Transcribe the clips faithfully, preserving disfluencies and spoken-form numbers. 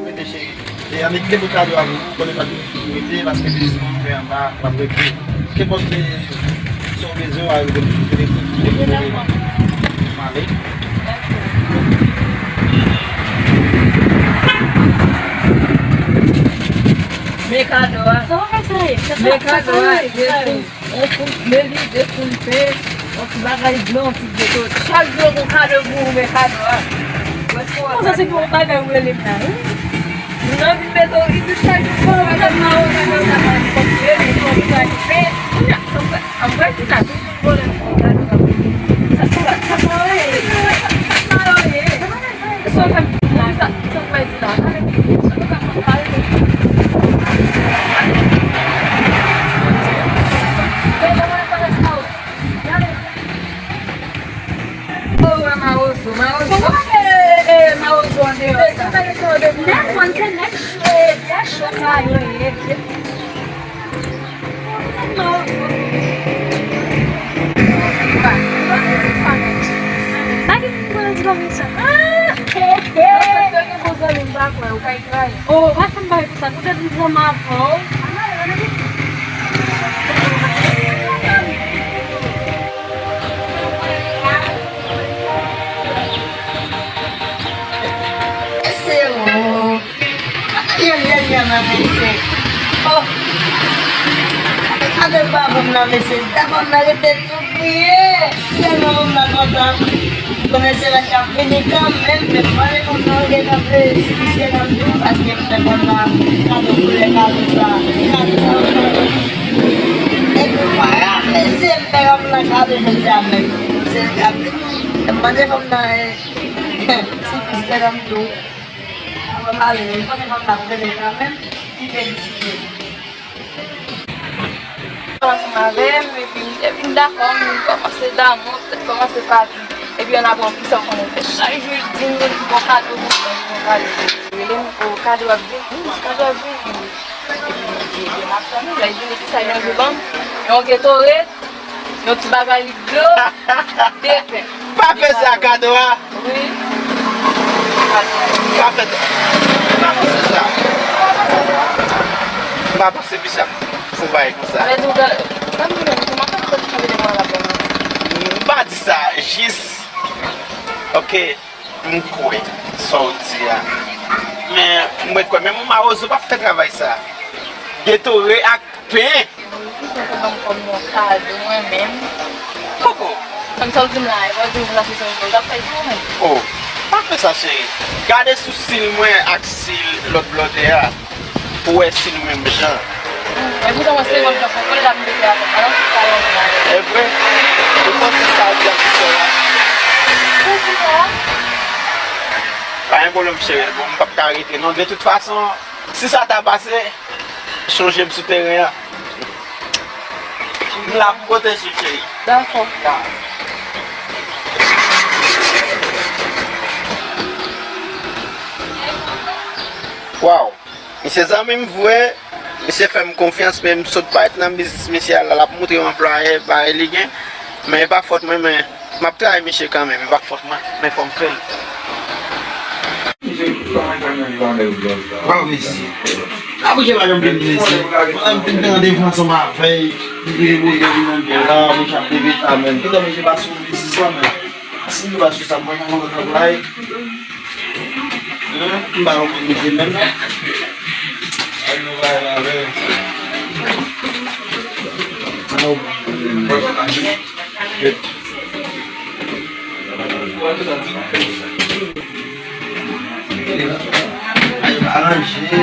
Rete cheri. E annik kite bout kado a pou ou, konnen pa ki rete, paske se jis pou m fè anba, m ap rete. Kenpòt sa w bezwen, w a rele m sou telefòn, m ale. Men kado a. Men kado a. Yon kout meli, de kout pen, yon ti bagay dlo, yon ti geto. Chak jou yon kado pou ouvè kado a. Konsa se pou yon bagay ou rele m la, wi. Moun nan vin mete w ridis chak jou pou yon bagay mawozo konsa, pa konprann. Kounye a, sa m pral, sa m pral di la, tout moun vòlè m pou yon kado a. Sa, sa, sa, sa pa anyen. Sa pa anyen. Sa w fè m la, sa, sa w fè m la. Oh, mawozo, mawozo. Hey, mawozo an deyò sa. Nèg konn se nèg cho, nèg cho sa yo ye. Bagay ki pou mwen di konsa. Ah! Mwen gen bon zanmi, m pa kwè, ou ka kraye. Oh, pa fè m bagay konsa, nou te di zanmi avan, oh. Mesye, oh. Ayen, ayen, ayen, mesye. Oh. Gade pa fanm nan, mesye. Gade fanm nan rete tou kriye. Tèlman fanm nan kontan. Konnen se lè k ap vini kanmenm, men mwen fanm nan rete kanpe, si misye nan tou, paske m fè fanm nan kado koulè kado sa. Kado sa. Epi, wala, mesye, m fè fanm nan kado jodi a menm. Se l k ap vini. M mande fanm nan, eh, si misye nan tou. Anvan m ale, m konnen fanm nan ap rele kanmenm, li te deside. Ansanm avè m, epi m te vin dakò, m kòmanse damou, tèt kòmanse pati. Epi ann apre, kisa w konnen fè? Chak jou l di m, bon kado pou mwen, bon kado. Rele m, o, kado ap vini, wi, kado ap vini, wi. Epi m di, ebyen, m ap tann, lè l vini, kisa l yon jou ban m? Yon Gatorade. Yon ti bagay lik dlo, de pen. Pa fè sa, kado a. Wi. Pa fè sa. M pa panse sa. M pa panse misye ap fè yon bagay konsa. Lè di w gade, sa m di menm, kòman sa fè ti mwen la ban mwen? M pa di sa, jis. Ok. M kwè sa w di a. Men, m ret kwè, menm yon mawozo p ap fè travay sa. Gatorade ak pen. Ou konn ban m kòm yon kado, mwen menm. Koko. Kòm sa w di m la, e pa w di m sa se yon kado, w t ap fè l pou ou menm. Oh, pa fè sa, cheri. Gade sou sil mwen ak sil lòt blòdè a. Pou wè si nou menm jan. Epoutan mwen se yon jan fòk mwen ap mete avè m, alò ki pa yon moun avè m. E vre? Ou panse sa w di a se sè w la? Ou di sa? Pa gen pwoblèm, cheri. Bon, m p ap ka rete non. De tout fason, si sa ta pase, chonje m sou teren an. M la pou pwoteje w, cheri. Dakò. Waw. Misye zanmi m vre, misye fè m konfyans, men m sot parèt nan biznis misye a la, l ap montre m anplwaye, bagay li gen, men e pa fòt mwen, men m ap travay misye kanmenm, e pa fòt mwen, men fò m fè l. Waw, mesye. A, misye pa janm gen mesye. Mwen menm, m te gen randevou ansanm avè l, m te gen randevou nan bò la, mwen ap leve ta menm. Poutan, misye pa sou biznis la, men. Si nou pa sou sa, mwen pa konn travay. Hein? M pa konn mete menm non. Ay, nou bay la, men. Ay, aranje.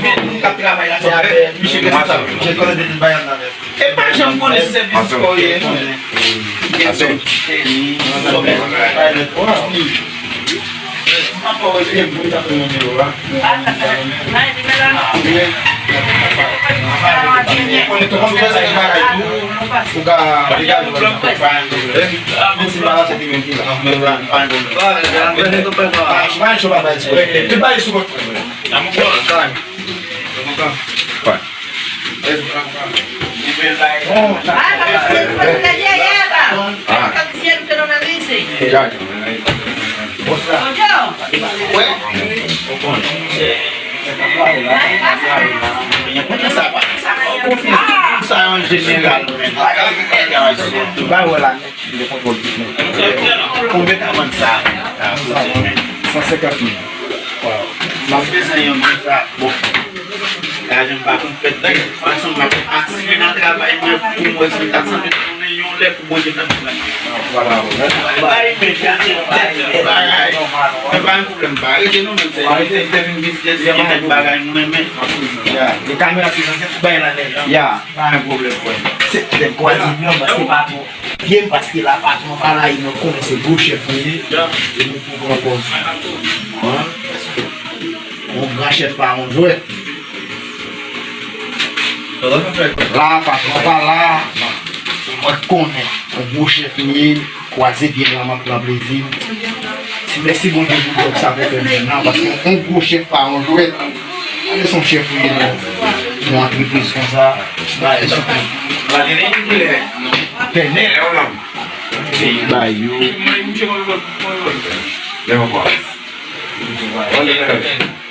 Menm moun k ap travay la, se avè misye responsab. Misye konnen de tout bagay nan men. E pa janm konnen si se biznis pa w ye. Gen sòm ki fè li, sòm ki fè li. Mwen pa wè se moun k ap fè nimewo a. Konnen tout moun fè sa ki bagay tou. Ou ka, ou ka, men si pa la, se te menm ki la. Pa yon cho pa bay sou kont. Sa an jeneral, men. Ba wè la. Konbyen k ap vann sa? San senkant mil. Waw. M ap bezwen yon moun sa. Bon. Lajan m pa konn fèt. Fason m ap aktive nan travay mwen pou mwen se kat san mil konnen yon lè pou Bondye fè m pran. Waw. Bay men chanje tèt bagay. Mwen pa gen pwoblèm pa rete non men se rete te vin vizite se gen nèg bagay nou renmen. Ya. E kamera se nan tèt bay la nèg. Ya. Pa gen pwoblèm frè. Se nèg kwaze blan paske pa twò. Pye m paske la patwon pa la e mwen konnen se gwo chèf mwen ye. E nou pou pran pòz. Yon gran chèf pa yon jwèt. La patwon pa la. E mwen konnen yon gwo chèf mwen ye. Kwaze pye m la m ap pran plezi m. Mèsi Bondye pou djòb sa pou fè m jwenn nan paske yon gwo chèf pa yon jwèt. Gade se yon chèf ou ye nan yon antrepriz konsa. Ba yo sou pènè. Ba yo.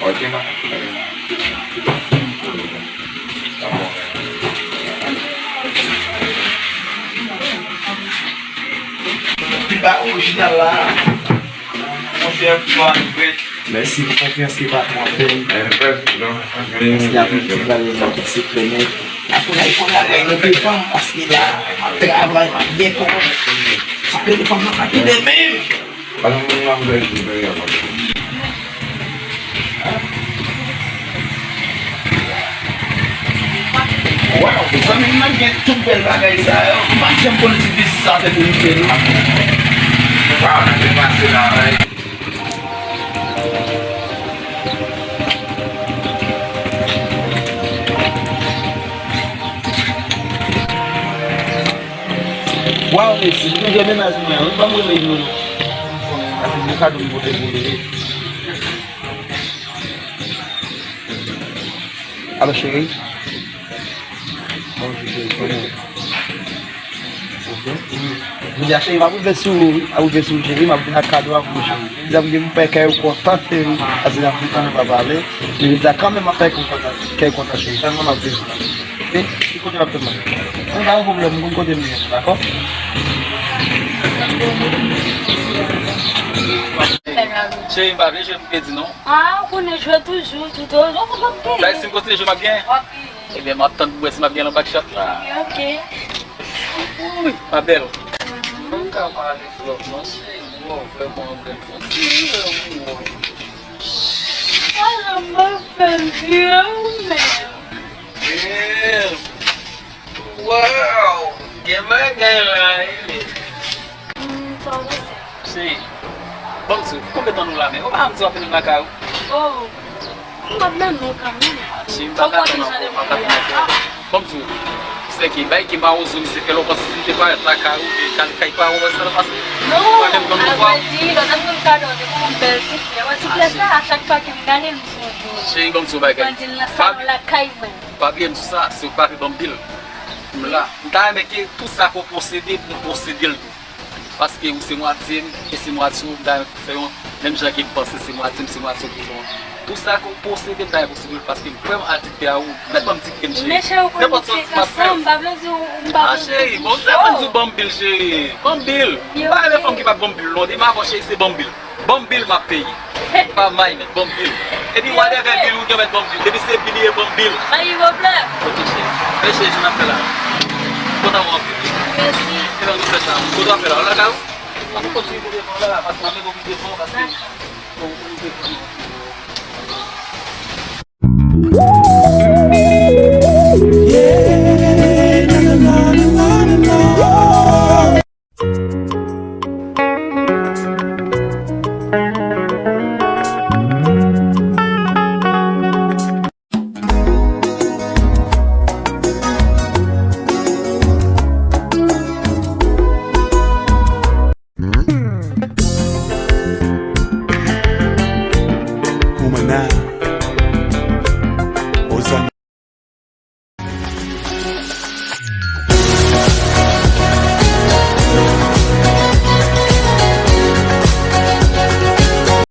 Ok, ma. Li pa orijinal la. Monchè, fò ann prèt. Mèsi pou konfyans ke patwon an fè m. Paske apre ti bagay la, ti sekrè nèt. Apre la, li konn al rele fanm, paske la, m ap travay, m ap gen kòb. Sa rele fanm nan pa kite menm. Waw, zanmi m nan gen tout bèl bagay sa yo. M pa t janm konn ti pis sa te pou m fè non. Waw, nan te pase la, wi. Waw, mesi, m te gen mennaj mwen an, wi, ban m rele nou. Paske m gen kado m pote pou li, wi. Alo, cheri. Bonjou, cheri, kòman w ye? Ok. Jodi a, cheri, m ap rive sou ou, wi. M ap rive sou ou, cheri. M ap vin ak kado a pou ou, cheri. Jodi a, m gen pou fè kè w kontan, cheri. Paske n ap vin kanmenm pa pale. Men jodi a, kanmenm, m ap fè kè w kontan, kè w kontan, cheri. Sèlman m ap vin. Ok? Ki kote w ap tann mwen? Mwen pa gen pwoblèm, m konn kote m ye, dakò? Cheri, m pa vle jwe pou kredi, non. Ah, ou konnen jwe toujou, tout, ou, ou, ou, ou, Sa, si m kontinye jwe, m ap genyen? W ap genyen. Ebyen, m ap tann pou m wè si m ap genyen nan back shot la. Ok. Wi, ma bèl. Nou ka pale twòp, non, cheri. Ou vrèman bèl. Fò ti rire, wi. Sa jan m ap fè l vire ou menm. Bèl. Waw! Gen bagay la, wi. Hmm, sa w panse? Cheri, ban m di w, konbyen tan nou la menm? Ou pa janm di w ap vin lakay ou? Oh, m ap nan nou kanmenm. Ah, cheri, m pa ka tann ankò, m pa ka tann ankò. Ban m di w, sèke bay ki mawozo misye fè lontan si m te parèt lakay ou, men kay, kay pa ou wè sa l pase. Non, avrèdi, lòt ap jwenn kado, se pou yon bèl ti flè. Wè ti flè sa, a chak fwa ke m gade l, m sonje w. Cheri, ban m di w bagay. Mwen di l nan salon lakay mwen. Pa bliye m di sa, si w pa vle ban m bil, m la. M ta renmen ke tou sa ke w posede, m posede l tou. Paske ou se mwatye m, e se mwatye w, m ta renmen pou fè yon, menm jan ke m panse se mwatye m, se mwatye w pou fè yon. Tou sa ke w posede, m ta renmen posede l, paske m vrèman adikte a ou. Mèt ban m ti kè m, cheri. Men cheri, ou konnen nou fèk ansanm, pa vle di ou, m pa vle di ou. Ah, cheri, bon, m ta renmen di w ban m bil, cheri. Ban m bil. M pa renmen fanm ki pa ban m bil, non. Depi m avè w, cheri, se ban m bil. Ban m bil, m ap peye. Pa may, men ban m bil. Epi whatever bil ou gen, mèt ban m bil. Depi se bil li ye, ban m bil. Pa gen pwoblèm. Ok, cheri. Men cheri, sa n ap fè la. Kontan wè w anpil. Mèsi. Ebyen, nou fè sa. Kote w ap fè la? Ou lakay ou? An nou kontinye devan la, paske m ap mete w pi devan, paske fò w konn devan.